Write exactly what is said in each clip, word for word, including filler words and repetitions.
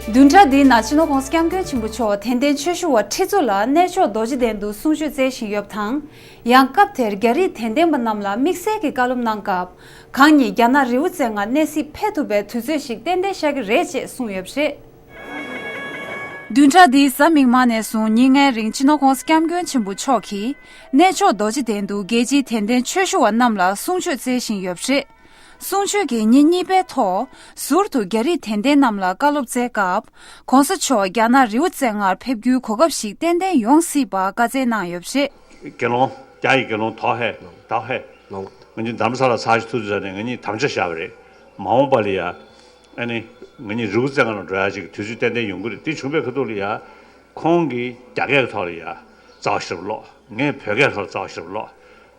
བདུན་ཕྲག་འདིའི་ནང་སྤྱི་ནོར་༸གོང་ས་༸སྐྱབས་མགོན་ཆེན་པོ་མཆོག་དད་ལྡན་ཆོས་ཞུ་བ་ཁྲི་ཚོ་ལ་གནས་མཆོག་རྡོ་རྗེ་གདན་དུ་གསུང་ཆོས་སྩལ་བཞིན་ཡོད་པ་དང་། ཡང་སྐབས་དེར་རྒྱ་རིགས་དད་ལྡན་པ་རྣམས་ལ་དམིགས་བསལ་གྱི་བཀའ་སློབ་གནང་སྐབས། གང་ཉིད་རྒྱ་ནག་རི་བོ་རྩེ་ལྔར་གནས་གཟིགས་ཕེབས་ཐུབ་པའི་དུས་ཚོད་ཞིག་ཏན་ཏན་ཤར་གྱི་རེད་ཅེས་གསུངས་ཡོད་པ་རེད། བདུན་ཕྲག་འདིའི་གཟའ་མིག་དམར་ནས་བཟུང་ཉིན་ལྔའི་རིང་སྤྱི་ནོར་༸གོང་ས་༸སྐྱབས་མགོན་ཆེན་པོ་མཆོག་གིས་གནས་མཆོག་རྡོ་རྗེ་གདན་དུ་རྒྱལ་སྤྱིའི་དད་ལྡན་ཆོས་ཞུ་བ་རྣམས་ལ་གསུང་ཆོས་སྩལ་བཞིན་ཡོད་པ་རེད། གསུང་ཆོས་ཀྱི་ཉིན་གཉིས་པའི་ཐོག་ཟུར་དུ་རྒྱ་རིགས་དད་ལྡན་རྣམས་ལ་བཀའ་སློབ་སྩལ་སྐབས། ༸གོང་ས་མཆོག་རྒྱ་ནག་རི་བོ་རྩེ་ལྔར་ཕེབས་རྒྱུའི་གོ་སྐབས་ཤིག་ཏན་ཏན་ཡོང་སྲིད་པ་བཀའ་སྩལ་གནང་ཡོད་པ་རེད། དགེ་སློང་། རྒྱ་ཡི་དགེ་སློང་དོ་ཧེ་དོ་ཧེ། ང་ཚོ་རྡ་རམ་ས་ལ་ཚར་ཞིག་ཐུག་དུས་ཙ་ནས་ང་གཉིས་དམ་བཅའ་བཞག་པ་རེད། མ་འོངས་པ་ལ་ཡ། ཨ་ནི། ང་གཉིས་རི་བོ་རྩེ་ལྔ་ལ་འགྲོ་ཡ་ཅིག་དུས་ཚོད་ཏན་ཏན་ཡོང་གི་རེད། དེ་བྱུང་བའི་ཁ་ཐུག་ལ་ཡ། ཁོང་གིས་རྒྱ་སྐད་ཀྱི་ཐོག་ལ་ཡ། རྩ་བ་ཞིབ་ཀློག་ངས་བོད་སྐད་ཐོག་ལ་རྩ་བ་ཞིབ་ཀློག་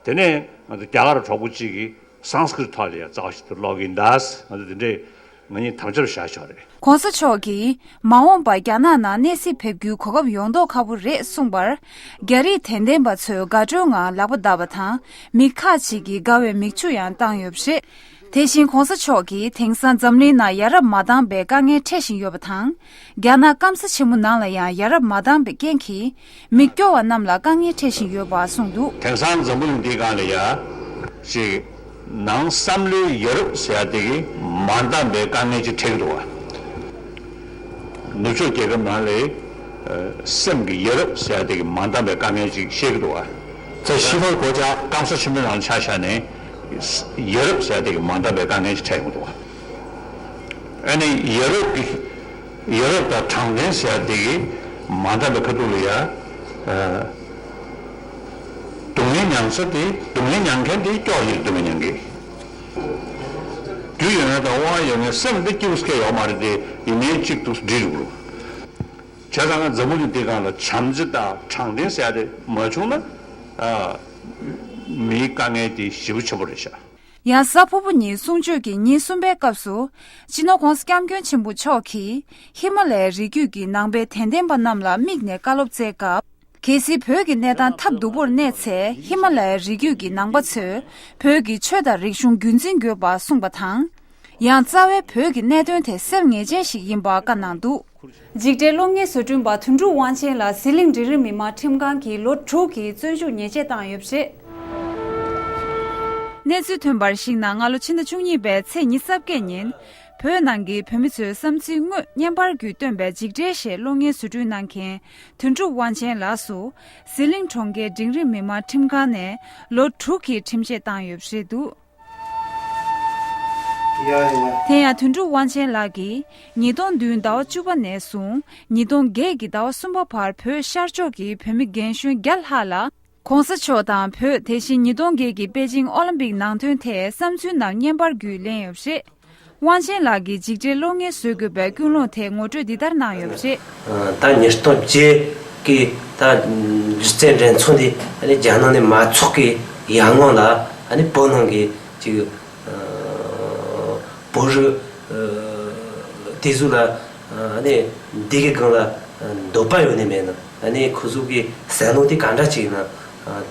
དེ་ནས་ང་ཚོ་རྒྱ་གར་གྲོགས་པོ་གཅིག་གིས་སཾ་སྐྲྀཏ་ཐོག་ལ་ཡ་རྩ་བ་ཞིབ་ཏུ་ཀློག་གིན་གདའ། ང་ཚོ་དེ་འདྲས་ང་གཉིས་དམ་བཅའ་བཞག་ཆོག་རེད། ༸གོང་ས་མཆོག་གིས་མ་འོངས་པར་རྒྱ་ནག་ནང་གནས་གཟིགས་ཕེབས་རྒྱུའི་གོ་སྐབས་ཡོང་མདོག་ཁ་པོ་རེད་གསུངས་པར། རྒྱ་རིགས་དད་ལྡན་པ་ཚོས་དགའ་སྤྲོའི་ངང་ལག་པ་བརྡབས་པ་དང་། མི་ཁག་ཅིག་གིས་དགའ་བའི་མིག་ཆུ་ཡང་བཏང་ཡོད་པ་རེད། དེ་བཞིན་༸གོང་ས་མཆོག་གིས་དེང་སང་འཛམ་གླིང་ནང་ཡ་རབས་མ་འདང་བའི་དཀའ་ངལ་འཕྲད་བཞིན་ཡོད་པ་དང་། རྒྱ་ནག་སྐམ་ས་ཆེན་མོ་ནང་ལ་ཡང་ཡ་རབས་མ་འདང་བའི་རྐྱེན་གྱིས། མི་སྐྱོ་བ་རྣམས་ལ་དཀའ་ངལ་འཕྲད་བཞིན་ཡོད་པ་གསུངས་འདུག་དེང་སང་འཛམ་བུ་གླིང་འདིའི་སྒང་ལ་ཡ། ཅིག་ནང་བསམ་བློའི་ཡ་རབས་ཟེར་ཡ་དེ་གི་མ་འདང་བའི་དཀའ་ངལ་ཅིག་འཕྲད་ཀྱི་འདུག་བ། ནུབ་ཕྱོགས་རྒྱལ་ཁབ་ནང་ལ་ཨ་སེམས་ཀྱི་ཡ་རབས་ཟེར་ཡ་དེ་གི་མ་འདང་བའི་དཀའ་ངལ་ཅིག་བཤད་ཀྱི་འདུག་བ། ཚེ་ཤི་བར་གོ་ཆ་སྐམ་ས་ཆེན་པོའི་ནང་ཆ་བཞག་ནས་ཡ་རབས་ཟེར་ཡ་དེ་གི་མ་འདང་བའི་དཀའ་ངལ་ཅིག་འཕྲད་ཡོང་གི་འདུག་བ། ཨ་ནི་ཡ་རབས་ཀྱི་ཡ་རབས་དང་དྲང་བདེན་ཟེར་ཡ་དེ་གི་མ་འདང་བའི་ཁ་ཐུག་ལ་ཡ། ཨ། སྡུག་བསྔལ་མྱངས་ས་དེ་སྡུག་བསྔལ་མྱངས་མཁན་དེ་སྐྱོ་ཡིན། སྡུག་བསྔལ་མྱངས་མཁན། རྒྱུ་ཡོད་མཁན་དང་དབང་ཡོད་མཁན་སེམས་འདི་སྐྱིད་པོ་སྐྱེ་ཡོད་མ་རེད་དེ། ཡིན་ནའི་གཅིག་ཏུ་འདྲིས་འགྲོ་གི་རེད། བྱས་ཙང་ང་འཛམ་བུ་གླིང་འདི་སྒང་ལ་བྱམས་བརྩེ་དང་དྲང་བདེན་ཟེར་ཡ་དེ་མ་བྱུང་ན། ཨ། མིའི་དཀའ་ངལ་དེ་ཞེ་པོ་ཆེན་པོ་རེད་ཤག་ཡང་གཟའ་ཕུར་བུ་ཉིན་གསུང་ཆོས་ཀྱི་ཉིན་གསུམ་པའི་སྐབས་སུ། སྤྱི་ནོར་༸གོང་ས་༸སྐྱབས་མགོན་ཆེན་པོ་མཆོག་གིས་ཧི་མ་ལ་ཡའི་རི་རྒྱུད་ཀྱི་ནང་པའི་དད་ལྡན་པ་རྣམས་ལ་དམིགས་ནས་བཀའ་སློབ་སྩལ་སྐབས། གལ་སྲིད་བོད་ཀྱི་གནས་སྟངས་ཐབས་སྡུག་པོར་གནས་ཚེ། ཧི་མ་ལ་ཡའི་རི་རྒྱུད་ཀྱི་ནང་པ་ཚོས་བོད་ཀྱི་ཆོས་དང་རིག་གཞུང་རྒྱུན་འཛིན་དགོས་པ་གསུངས་པ་དང་། ཡང་རྩ་བའི་བོད་ཀྱི་གནད་དོན་དེ་སེམས་ངེས་ཅན་ཞིག་ཡིན་པ་བཀའ་གནང་འདུག་འཇིགས་བྲལ་གློག་བརྙན་བཟོ་སྐྲུན་པ་དོན་གྲུབ་དབང་ཆེན་ལགས་ཟི་ལིང་འབྲིང་རིམ་མི་དམངས་ཁྲིམས་ཁང་གིས་ལོ་དྲུག་གི་བཙོན་འཇུག་ཉེས་ཆད་བཏང་ཡོད་པ་རེད། གནས་ཚུལ་ཐོན་པར་གཞིགས་ན། སྔ་ལོ་ཕྱི་ཟླ་བཅུ་གཉིས་པའི་ཚེས་ཉི་ཤུ་རྩ་བརྒྱད་ཉིན། བོད་ནང་གི་བོད་མི་ཚོའི་བསམ་ཚུལ་དངོས་བརྙན་པར་བརྒྱུད་བཏོན་པའི་འཇིགས་བྲལ་ཞེས་གློག་བརྙན་བཟོ་སྐྲུན་གནང་མཁན་དོན་གྲུབ་དབང་ཆེན་ལགས་སུ། ཟི་ལིང་གྲོང་ཁྱེར་འབྲིང་རིམ་མི་དམངས་ཁྲིམས་ཁང་ནས་ལོ་དྲུག་གི་ཁྲིམས་ཆད་བཏང་ཡོད་པ་རེད་འདུག་ཡ་ཡ། དེ་ཡང་དོན་གྲུབ་དབང་ཆེན་ལགས་ཀྱིས་ཉིས་སྟོང་བདུན་ཟླ་བ་བཅུ་པ་ནས་བཟུང་ཉིས་སྟོང་བརྒྱད་ཀྱི་ཟླ་བ་གསུམ་པ་བར་བོད་ཤར་ཕྱོགས་ཀྱི་བོད་མི་རྒན་གཞོན་བརྒྱ་ལྷག་ལ། ༸གོང་ས་མཆོག་དང་བོད། དེ་བཞིན་ཉིས་སྟོང་བརྒྱད་ཀྱི་པེ་ཅིང་ཨོ་ལིམ་པིག་ནང་དོན་ཐད་བསམ་ཚུལ་རྣམས་བརྙན་པར་བརྒྱུད་ལེན་ཡོད་པ་རེད། དབང་ཆེན་ལགས་ཀྱིས་འཇིགས་བྲལ་གློག་བརྙན་བཟོ་དགོས་པའི་ཀུན་སློང་དེ་ངོ་སྤྲོད་འདི་ལྟར་གནང་ཡོད་པ་རེད། ད་ཉིས་སྟོང་བརྒྱད་ཀྱི་ད་སྒྱུ་རྩལ་འགྲན་ཚོགས་འདི་ཨ་ནི་རྒྱ་ནག་ནས་མ་ཚོགས་ཀྱི་ཡར་སྔོན་ལ་ཨ་ནི་བོད་ནང་གི་ཅིག་བོད་རིགས་དེ་ཚོ་ལ་ཨ་ནི་འདི་གི་སྒང་ལ་འདོད་པ་ཡོད་ནི་མེད་ན། ཨ་ནི་ཁོ་ཚོ་གི་བསམ་བློ་དེ་ག་འདྲ་ཅིག་ཡིན་ན།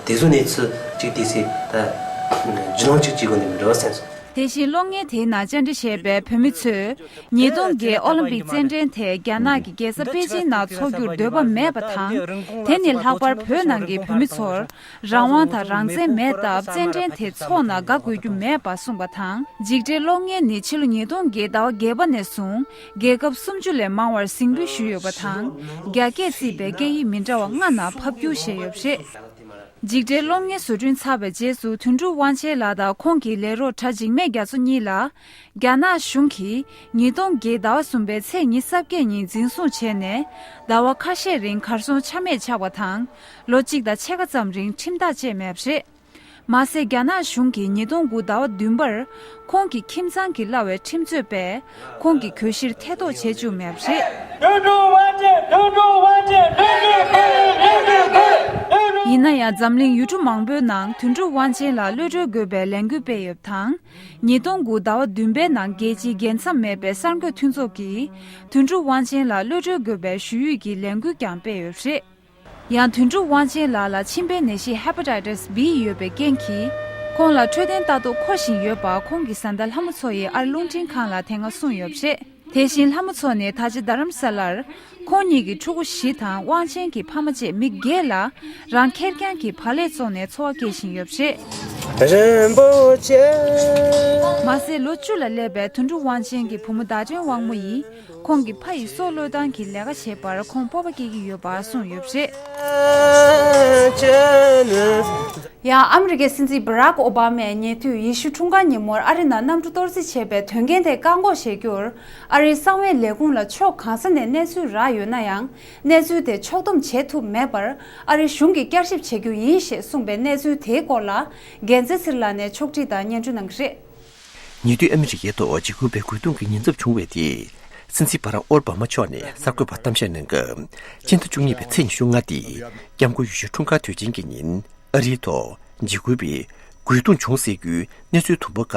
དེ་ཚོ་ནས་ཚུར་ཅིག་དེ་སྲིད་ད་རྒྱུས་ལོན་ཅིག་བྱེད་དགོས་ནི་མི་འདྲ་བ་སེམས་སོང་། དེ་བཞིན་གློག་བརྙན་དེའི་ནང་བཅར་འདྲི་བྱས་པའི་བོད་མི་ཚོས་ཉིས་སྟོང་བརྒྱད་ཨོ་ལིམ་པིག་རྩེད་འགྲན་དེ་རྒྱ་ནག་གི་རྒྱལ་ས་པེ་ཅིང་ནང་འཚོགས་རྒྱུར་འདོད་པ་མེད་པ་དང་། དེ་ནི་ལྷག་པར་བོད་ནང་གི་བོད་མི་ཚོར་རང་དབང་དང་རང་བཙན་མེད་སྟབས། རྩེད་འགྲན་དེ་འཚོགས་ན་དགའ་དགོས་རྒྱུ་མེད་པ་གསུངས་པ་དང་། འཇིགས་བྲལ་གློག་བརྙན་ནི་ཕྱི་ལོ་ཉིས་སྟོང་བརྒྱད་ཟླ་བ་བརྒྱད་པ་ནས་བཟུང་རྒྱལ་ཁབ་སུམ་ཅུ་ལས་མང་བར་གཟིགས་འབུལ་ཞུས་ཡོད་པ་དང་། རྒྱ་སྐད་བརྩིས་པའི་སྐད་ཡིག་མི་འདྲ་བ་ལྔ་ནང་ཕབ་བསྒྱུར་བྱས་ཡོད་པ་རེད། འཇིགས་བྲལ་གློག་བརྙན་བཟོ་སྐྲུན་ཚར་བའི་རྗེས་སུ་དོན་གྲུབ་དབང་ཆེན་ལགས་དང་ཁོང་གི་ལས་རོགས་གྲྭ་འཇིགས་མེད་རྒྱ་མཚོ་གཉིས་ལ། རྒྱ་ནག་གཞུང་གིས་ཉིས་སྟོང་བརྒྱད་ཟླ་བ་གསུམ་པའི་ཚེས་ཉི་ཤུ་རྩ་བརྒྱད་ཉིན་འཛིན་བཟུང་བྱས་ནས། ཟླ་བ་ཁ་ཤས་རིང་གར་སོང་ཆ་མེད་ཆགས་པ་དང་། ལོ་གཅིག་དང་ཕྱེད་ཀ་ཙམ་རིང་ཁྲིམས་ཐག་བཅད་མེད་པ་རེད། མ་ཟད། རྒྱ་ནག་གཞུང་གིས་ཉིས་སྟོང་དགུ་ཟླ་བ་བདུན་པར་ཁོང་གི་ཁྱིམ་ཚང་གིས་གླ་བའི་ཁྲིམས་རྩོད་པས་ཁོང་གི་གྱོད་གཞིར་ཐེ་གཏོགས་བྱེད་བཅུག་མེད་པ་རེད། ཡིན་ན་ཡང་། འཛམ་གླིང་ཡུལ་གྲུ་མང་པོའི་ནང་དོན་གྲུབ་དབང་ཆེན་ལ་གློད་གྲོལ་དགོས་པའི་ལས་འགུལ་སྤེལ་ཡོད་པ་དང་། ཉིས་སྟོང་དགུ་ཟླ་བ་བདུན་པའི་ནང་རྒྱལ་སྤྱིའི་རྒྱལ་མཚམས་མེད་པའི་གསར་འགོད་མཐུན་ཚོགས་ཀྱིས་དོན་གྲུབ་དབང་ཆེན་ལ་གློད་གྲོལ་དགོས་པའི་ཞུ་ཡིག་གི་ལས་འགུལ་ཀྱང་སྤེལ་ཡོད་པ་རེད། ཡང་དོན་གྲུབ་དབང་ཆེན་ལགས་ལ་མཆིན་པའི་ནད་གཞི་Hepatitis B ཡོད་པའི་རྐྱེན་གྱིས། ཁོང་ལ་འཕྲོད་བསྟེན་ལྟ་རྟོག་མཁོ་བཞིན་ཡོད་པ་ཁོང་གི་བཟའ་ཟླ་ལྷ་མོ་མཚོ་ཡིས་ཨར་རླུང་འཕྲིན་ཁང་ལ་དེ་སྔ་གསུངས་ཡོད་པ་རེད། དེ་བཞིན་ལྷ་མོ་མཚོ་ནི་ད་ཆ་རྡ་རམ་ས་ལར་ཁོང་ཉིད་ཀྱི་ཕྲུ་གུ་བཞི་དང་དབང་ཆེན་གྱི་ཕ་མ་བཅས་མི་བརྒྱད་ལ་རང་ཁེར་རྐྱང་གི་བག་ལེབ་བཙོངས་ནས་འཚོ་བ་སྐྱེལ་བཞིན་ཡོད་པ་རེད། རིན་པོ་ཆེ། མ་ཟད་ལོ་བཅུ་ལ་སླེབས་པའི་དོན་གྲུབ་དབང་ཆེན་གྱི་བུ་མོ་ཟླ་སྒྲོན་དབང་མོ་ཡིས་ཁོང་གི་ཕ་ཡི་སྲོག་བློས་བཏང་གི་ལས་ཀ་བྱེད་པར་ཁོང་སྤོབས་པ་སྐྱེ་གི་ཡོད་པ་གསུངས་ཡོད་པ་རེད། ཡང་ཨ་མི་རི་ཀའི་སྲིད་འཛིན་བྷ་རག་ཨོ་བྷ་མས་ཉེ་དུས་ཡེ་ཤུ་འཁྲུངས་སྐར་ཉིན་མོར་ཨ་རི་ནང་གནམ་གྲུ་གཏོར་རྩིས་བྱས་པའི་དོན་རྐྱེན་དེ་བཀག་འགོག་བྱེད་རྒྱུར་ཨ་རིའི་གསང་བའི་ལས་ཁུངས་ལ་ཕྱོགས་གང་ས་ནས་གནས་ཚུལ་རག་ཡོད་ན་ཡང་། གནས་ཚུལ་དེ་ཕྱོགས་བསྡོམས་བྱེད་ཐུབ་མེད་པར་ཨ་རིའི་གཞུང་གིས་བསྐྱར་ཞིབ་བྱེད་རྒྱུ་ཡིན་ཞེས་གསུངས་པའི་གནས་ཚུལ་དེའི་སྐོར་ལ་རྒྱལ་མཚན་ཚེ་རིང་ལགས་ནས་ཕྱོགས་སྒྲིག་དང་སྙན་སྒྲོན་གནང་གི་རེད། ཉེ་དུས་ཨ་མི་རི་ཀའི་ཐོག་འཇིགས་སྐུལ་བའི་རྒོལ་རྡུང་གི་ཉེན་ཚབས་བྱུང་བའི་རྗེས། སྲིད་འཛིན་བྷ་རག་ཨོ་བྷ་མ་མཆོག་ནས་གསར་འགོད་པར་གཏམ་བཤད་གནང་སྐབས། སྤྱི་ཟླ་བཅུ་གཉིས་པའི་ཚེས་ཉི་ཤུ་ལྔ་སྟེ། སྐྱབས་མགོན་ཡེ་ཤུ་འཁྲུངས་སྐར་དུས་ཆེན་གྱི་ཉིན། ཨ་རིའི་ཐོག་འཇིགས་སྐུལ་བའི་རྒོལ་རྡུང་བྱུང་སྲིད་རྒྱུའི་གནས་ཚུལ་དུམ་བུ་ཁག་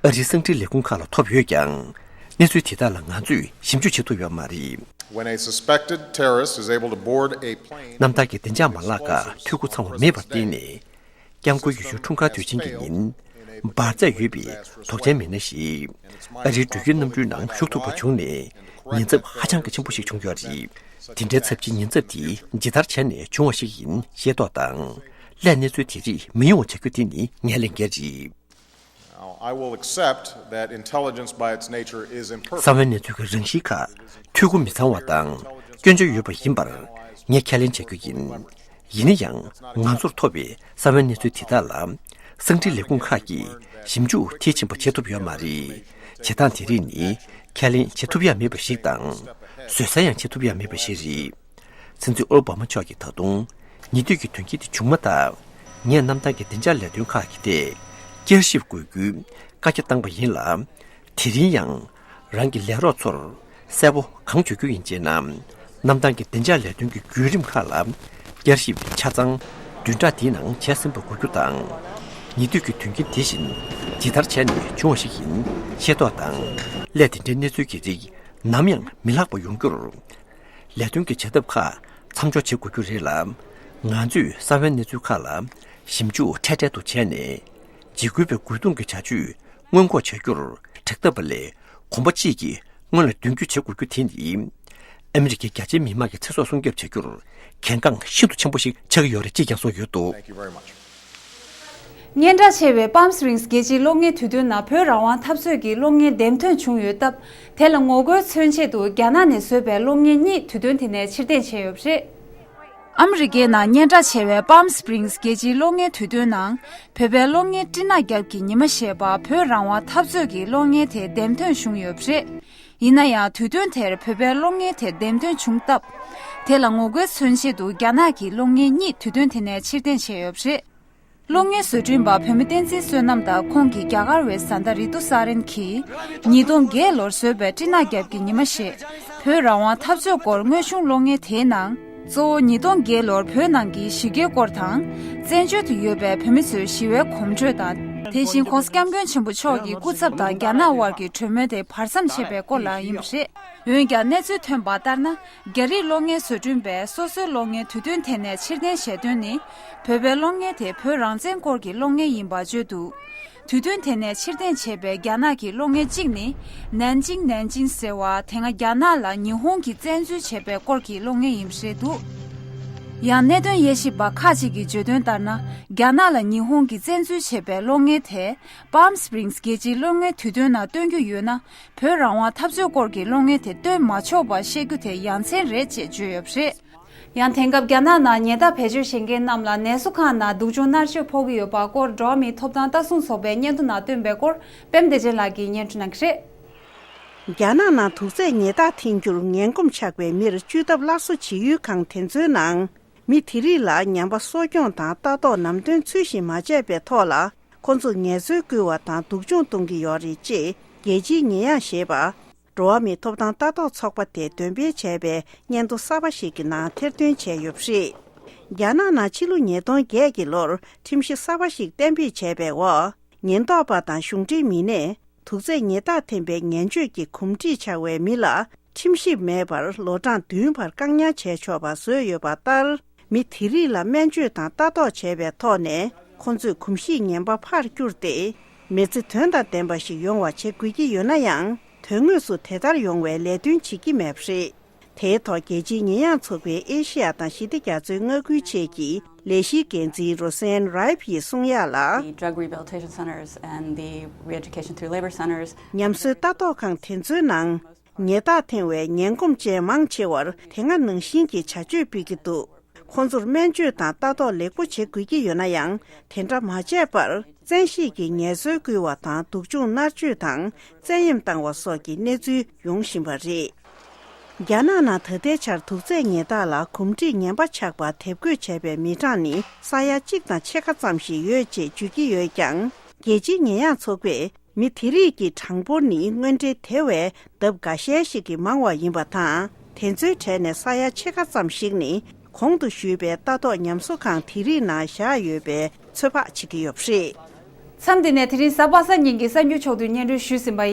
ཨ་རིའི་གསང་འཕྲིན་ལས་ཁུངས་ཁག་ལ་ཐོབ་ཡོད་ཀྱང་། གནས་ཚུལ་དེ་དག་ལ་ང་ཚོས་ཞིབ་འཇུག་བྱེད་ཐུབ་ཡོད་མ་རེད། When a suspected terrorist is able to board a plane གནམ་ཐང་གི་བདེ་འཇགས་མ་ལག་ཁག་འཐུས་སྒོ་ཚང་བ་མེད་པར་བརྟེན་ནས། སྐྱབས་མགོན་ཡེ་ཤུ་འཁྲུངས་སྐར་དུས་ཆེན་གྱི་ཉིན། འབར་རྫས་ཡོད་པའི་དོགས་ཅན་མི་སྣ་ཞིག་ཨ་རིའི་འགྲུལ་སྐྱེལ་གནམ་གྲུའི་ནང་ཞུགས་ཐུབ་པ་བྱུང་ནས། ཉེན་ཚབས་ཧ་ཅང་གི་ཆེན་པོ་ཞིག་བྱུང་ཡོད་རེད། དེ་འདྲའི་ཚབས་ཆེའི་ཉེན་ཚབས་དེ་ཇི་ལྟར་བྱས་ནས་བྱུང་བ་ཞིག་ཡིན་ཤེས་རྟོགས་དང་། སླད་གནས་ཚུལ་དེ་རིགས་མི་ཡོང་བ་བྱ་རྒྱུ་དེ་ནི་ངའི་ལས་འགན་རེད། Now, I will accept that intelligence by its nature is imperfect. གསང་བའི་གནས་ཚུལ་གྱི་རང་བཞིན་ཁག་འཐུས་སྒོ་མི་ཚང་བ་དང་སྐྱོན་ཆ་ཡོད་པ་ཡིན་པར་ངས་ཁས་ལེན་བྱ་རྒྱུ་ཡིན། ཡིན་ན་ཡང་། ང་ཚོར་ཐོབ་པའི་གསང་བའི་གནས་ཚུལ་དེ་དག་ལ་གསང་འཕྲིན་ལས་ཁུངས་ཁག་གིས་ཞིབ་འཇུག་མཐིལ་ཕྱིན་པ་བྱེད་ཐུབ་ཡོད་མ་རེད། བྱེད་སྟངས་དེ་རིགས་ནི་ཁས་ལེན་བྱེད་ཐུབ་ཡ་མེད་པ་ཞིག་དང་། བཟོད་བསྲན་ཡང་བྱེད་ཐུབ་ཡ་མེད་པ་ཞིག་རེད། སྲིད་འཛིན་ཨོ་བྷ་མ་མཆོག་གིས་ད་དུང་ཉེ་དུས་ཀྱི་དོན་རྐྱེན་དེ་བྱུང་མ་ཐག་ངས་གནམ་ཐང་གི་བདེ་འཇགས་ལས་དོན་ཁག་གི་ཐད་བསྐྱར་ཞིབ་དགོས་རྒྱུའི་བཀའ་རྒྱ་བཏང་པ་ཡིན་ལ། དེ་རིང་ཡང་རང་གི་ལས་རོགས་ཚོར་གསལ་པོ་གང་བརྗོད་རྒྱུ་ཡིན་ཅེ་ན། གནམ་ཐང་གི་བདེ་འཇགས་ལས་དོན་གྱི་བརྒྱུད་རིམ་ཁག་ལ་བསྐྱར་ཞིབ་ཆ་ཚང་བདུན་ཕྲག་འདིའི་ནང་བྱས་ཟིན་པ་དགོས་རྒྱུ་དང་། ཉེ་དུས་ཀྱི་དོན་རྐྱེན་དེ་བཞིན་ཇི་ལྟར་བྱས་ནས་བྱུང་བ་ཞིག་ཡིན་ཤེས་རྟོགས་དང་། སླད་དེ་འདྲའི་གནས་ཚུལ་གྱི་རིགས་ནམ་ཡང་མི་ལྷག་པ་ཡོང་རྒྱུར། ལས་དོན་གྱི་བྱ་ཐབས་ཁག་མཚམས་འཇོག་བྱེད་དགོས་རྒྱུ་རེད་ལ། ང་ཚོས་གསང་བའི་གནས་ཚུལ་ཁག་ལ་ཞིབ་འཇུག་འཕྲལ་འཕྲལ་དུ་བྱས་ནས། འཇིགས་སྐུལ་བའི་རྒོལ་རྡུང་གི་བྱ་སྤྱོད་སྔོན་འགོག་བྱ་རྒྱུར་དྲག་འཐབ་པ་ལས་གོམ་པ་གཅིག་གིས་སྔོན་ལ་མདུན་སྐྱོད་བྱེད་དགོས་རྒྱུ་དེ་ནི། ཨ་མི་རི་ཀའི་རྒྱ་ཆེའི་མི་མང་གི་ཚེ་སྲོག་སྲུང་སྐྱོབ་བྱ་རྒྱུར་གལ་འགངས་ཤིན་ཏུ་ཆེན་པོ་ཞིག་ཆགས་ཀྱི་ཡོད་རེད་ཅེས་ཀྱང་གསུངས་ཡོད་འདུག། Thank you very much. སྙན་གྲགས་ཆེ་བའི་Palm Springs་རྒྱལ་སྤྱིའི་གློག་བརྙན་དུས་སྟོན་ནང་བོད་རང་དབང་འཐབ་རྩོད་ཀྱི་གློག་བརྙན་འདེམས་ཐོན་བྱུང་ཡོད་སྟབས། དེ་ལ་ངོ་རྒོལ་མཚོན་ཆེད་དུ་རྒྱ་ནག་ནས་བཟོས་པའི་གློག་བརྙན་གཉིས་དུས་སྟོན་དེ་ནས་ཕྱིར་འཐེན་བྱས་ཡོད་པ་རེད། ཨ་མི་རི་ཀའི་ནང་སྙན་གྲགས་ཆེ་བའི་Palm Springs་རྒྱལ་སྤྱིའི་གློག་བརྙན་དུས་སྟོན་ནང་བོད་པའི་གློག་བརྙན་སྤྲིན་ནག་རྒྱབ་ཀྱི་ཉི་མ་ཞེས་པ་བོད་རང་དབང་འཐབ་རྩོད་ཀྱི་གློག་བརྙན་དེ་འདེམས་ཐོན་བྱུང་ཡོད་པ་རེད། ཡིན་ན་ཡང་དུས་སྟོན་དེར་བོད་པའི་གློག་བརྙན་དེ་འདེམས་ཐོན་བྱུང་སྟབས། དེ་ལ་ངོ་རྒོལ་མཚོན་ཆེད་དུ་རྒྱ་ནག་གི་གློག་བརྙན་གཉིས་དུས་སྟོན་དེ་ནས་ཕྱིར་འཐེན་བྱས་ཡོད་པ་རེད། གློག་བརྙན་བཟོ་སྐྲུན་པ་བོད་མི་བསྟན་འཛིན་བསོད་ནམས་དང་ཁོང་གི་རྒྱ་གར་བའི་བཟའ་ཟླ་རི་ཏུ་ས་རན་གྱིས་ཉིས་སྟོང་བརྒྱད་ལོར་བཟོས་པའི་སྤྲིན་ནག་རྒྱབ་ཀྱི་ཉི་མ་ཞེས་བོད་རང་དབང་འཐབ་རྩོད་སྐོར་དངོས་བྱུང་གློག་བརྙན་དེའི་ནང་། གཙོ་བོ་ཉིས་སྟོང་བརྒྱད་ལོར་བོད་ནང་གི་གཞིས་ཀའི་སྐོར་དང་། བཙན་བྱོལ་དུ་ཡོད་པའི་བོད་མི་ཚོའི་ཞི་བའི་གོམ་བགྲོད་དང་། དེ་བཞིན་༸གོང་ས་༸སྐྱབས་མགོན་ཆེན་པོ་མཆོག་གི་སྐུ་ཚབ་དང་རྒྱ་ནག་དབར་གྱི་གྲོས་མོལ་དེ་བར་མཚམས་ཆད་པའི་སྐོར་ལ་ཡིན་པ་རེད། འོན་ཀྱང་གནས་ཚུལ་ཐོན་པ་ལྟར་ན། རྒྱ་རིགས་གློག་བརྙན་བཟོ་སྐྲུན་པས་སོ་སོའི་གློག་བརྙན་དུས་སྟོན་དེ་ནས་ཕྱིར་འཐེན་བྱས་དོན་ནི། བོད་པའི་གློག་བརྙན་དེ་བོད་རང་བཙན་སྐོར་གྱི་གློག་བརྙན་ཡིན་པ་བརྗོད་འདུག། དུས་སྟོན་དེ་ནས་ཕྱིར་འཐེན་བྱས་པའི་རྒྱ་ནག་གི་གློག་བརྙན་གཅིག་ནི། ནན་ཅིང་ནན་ཅིང་ཟེར་བ་དེ་སྔ་རྒྱ་ནག་ལ་ཉི་ཧོང་གིས་བཙན་འཛུལ་བྱས་པའི་སྐོར་གྱི་གློག་བརྙན་ཡིན་པ་རེད་འདུག། ཡང་གནད་དོན་དབྱེ་ཞིབ་པ་ཁག་ཅིག་གིས་བརྗོད་དོན་ལྟར་ན། རྒྱ་ནག་ལ་ཉི་ཧོང་གིས་བཙན་འཛུལ་བྱས་པའི་གློག་བརྙན་དེ། Palm Springs་རྒྱལ་སྤྱིའི་གློག་བརྙན་དུས་སྟོན་ནང་སྟོན་རྒྱུ་ཡོད་ན། བོད་རང་དབང་འཐབ་རྩོད་སྐོར་གྱི་གློག་བརྙན་དེ་སྟོན་མ་ཆོག་པ་བཤད་རྒྱུ་དེ་ཡ་མཚན་རེད་ཅེས་བརྗོད་ཡོད་པ་རེད། ཡང་དེང་སྐབས་རྒྱ་ནག་ནང་ཉེ་འདབས་བེད་སྤྱོད་བྱེད་མཁན་རྣམས་ལ་ནད་གསོ་ཁང་ནང་སྡུག་སྦྱོང་མནར་གཅོད་ཕོག་གི་ཡོད་པ་སྐོར་འགྲོ་བ་མིའི་ཐོབ་ཐང་ལྟ་སྲུང་ཚོགས་པའི་སྙན་ཐོ་ནང་བཏོན་པའི་སྐོར་པད་མ་བདེ་ཆེན་ལགས་ཀྱིས་སྙན་སྒྲོན་གནང་གི་རེད། རྒྱ་ནག་ནང་དུག་རྫས་ཉལ་ཐ་འཐེན་རྒྱུར་ངན་གོམས་ཆགས་པའི་མིར་བཅོས་ཐབས་སླར་གསོ་བྱེད་ཡུལ་ཁང་དེ་ཚོའི་ནང་། མི་དེ་རིགས་ལ་ཉམས་པ་གསོ་སྐྱོང་དང་ལྟ་རྟོག་ནམ་རྟོན་ཚུལ་བཞིན་མ་བྱས་པའི་ཐོག་ལ། ཁོ་ཚོར་ངལ་རྩོལ་བསྐུལ་བ་དང་སྡུག་སྦྱོང་གཏོང་གི་ཡོད་རེད་ཅེས་རྒྱལ་སྤྱིའི་ཉེས་ཡངས་ཞེས་པ། འགྲོ་བ་མིའི་ཐོབ་ཐང་ལྟ་རྟོག་ཚོགས་པ་དེས་འདོན་སྤེལ་བྱས་པའི་སྙན་ཐོ་གསར་པ་ཞིག་གི་ནང་ཐེར་འདོན་བྱས་ཡོད་པ་རེད། རྒྱ་ནག་ནང་ཕྱི་ལོ་ཉིས་སྟོང་བརྒྱད་ཀྱི་ལོར་ཁྲིམས་གཞི་གསར་པ་ཞིག་གཏན་འབེབས་བྱས་པའི་འོག་ཉེན་རྟོག་པ་དང་གཞུང་འབྲེལ་མི་སྣས་དུག་རྫས་ཉལ་ཐ་འཐེན་པའི་ངན་སྤྱོད་ཀྱི་གོམས་འདྲིས་ཆགས་པའི་མི་ལ་ཁྲིམས་ཞིབ་མེད་པར་ལོ་གྲངས་བདུན་བར་བཀག་ཉར་བྱས་ཆོག་པ་བཟོས་ཡོད་པ་ལྟར། མི་དེ་རིགས་ལ་སྨན་བཅོས་དང་ལྟ་རྟོག་བྱས་པའི་ཐོག་ནས་ཁོང་ཚོས་གོམས་གཤིས་ངན་པ་ཕར་བསྐྱུར་ཏེ། མི་ཚེ་དོན་དང་ལྡན་པ་ཞིག་ཡོང་བ་བྱེད་དགོས་ཀྱི་ཡོད་ན་ཡང་། དོན་དངོས་སུ་དེ་ལྟར་ཡོང་བའི་ལས་དོན་བྱེད་ཀྱི་མེད་པ་རེད། དེའི་ཐོག་རྒྱལ་སྤྱིའི་ཉེས་ཡངས་ཚོགས་པའི་ཨེ་ཤི་ཡ་དང་ཞི་བདེ་རྒྱ་མཚོའི་མངའ་ཁུལ་བཅས་ཀྱི་ལས་གཞིའི་འགན་འཛིན་རོ་སན་རའིབ་ཡིས་གསུང་ཡག་ལ། The drug rehabilitation centers and the re-education through labor centers. ཉམས་གསོའི་ལྟ་རྟོག་ཁང་དེ་ཚོའི་ནང་ཉལ་ཐ་འཐེན་པའི་ངན་གོམས་ཅན་མང་ཆེ་བར་དེ་སྔ་ནང་བཞིན་གྱི་བྱ་སྤྱོད་སྤེལ་གྱི་འདུག་ཁོང་ཚོར་སྨན་བཅོས་དང་ལྟ་རྟོག་ལེགས་པོ་བྱེད་དགོས་ཀྱི་ཡོད་ན་ཡང་། དེ་འདྲ་མ་བྱས་པར་བཙན་ཤེད་ཀྱིས་ངལ་རྩོལ་བསྐུལ་བ་དང་། སྡུག་སྦྱོང་མནར་གཅོད་དང་བཙན་གཡེམ་བཏང་བ་སོགས་ཀྱི་གནས་ཚུལ་ཡོང་བཞིན་པ་རེད། རྒྱ་ནག་ནང་ད་ལྟའི་ཆར་དུག་རྫས་ཉལ་ཐ་ལ་གོམས་འདྲིས་ངན་པ་ཆགས་པ་དེབ་འགོད་བྱས་པའི་མི་གྲངས་ནི་ས་ཡ་གཅིག་དང་ཕྱེད་ཀ་ཙམ་ཞིག་ཡོད་ཅེས་བརྗོད་ཀྱི་ཡོད་ཀྱང་། རྒྱལ་སྤྱིའི་ཉེས་ཡངས་ཚོགས་པས། མི་དེ་རིགས་ཀྱི་གྲངས་འབོར་ནི་དངོས་འབྲེལ་དེ་བས་ལྡབ་འགའ་ཤས་ཤིག་གིས་མང་བ་ཡིན་པ་དང་། དེ་ཚོའི་གྲས་ནས་ས་ཡ་ཕྱེད་ཀ་ཙམ་ཞིག་ནི་གོང་དུ་ཞུས་པའི་ལྟ་རྟོག་ཉམས་གསོ་ཁང་དེ་རིགས་ནང་བཞག་ཡོད་པའི་ཚོད་དཔག་བྱེད་ཀྱི་ཡོད་པ་རེད། མཚམས་འདི་ནས་དེ་རིང་གཟའ་པ་སངས་ཉིན་གྱི་གསར་འགྱུར་ཕྱོགས་བསྡུས་སྙན་སྒྲོན་ཞུས་ཟིན་པ།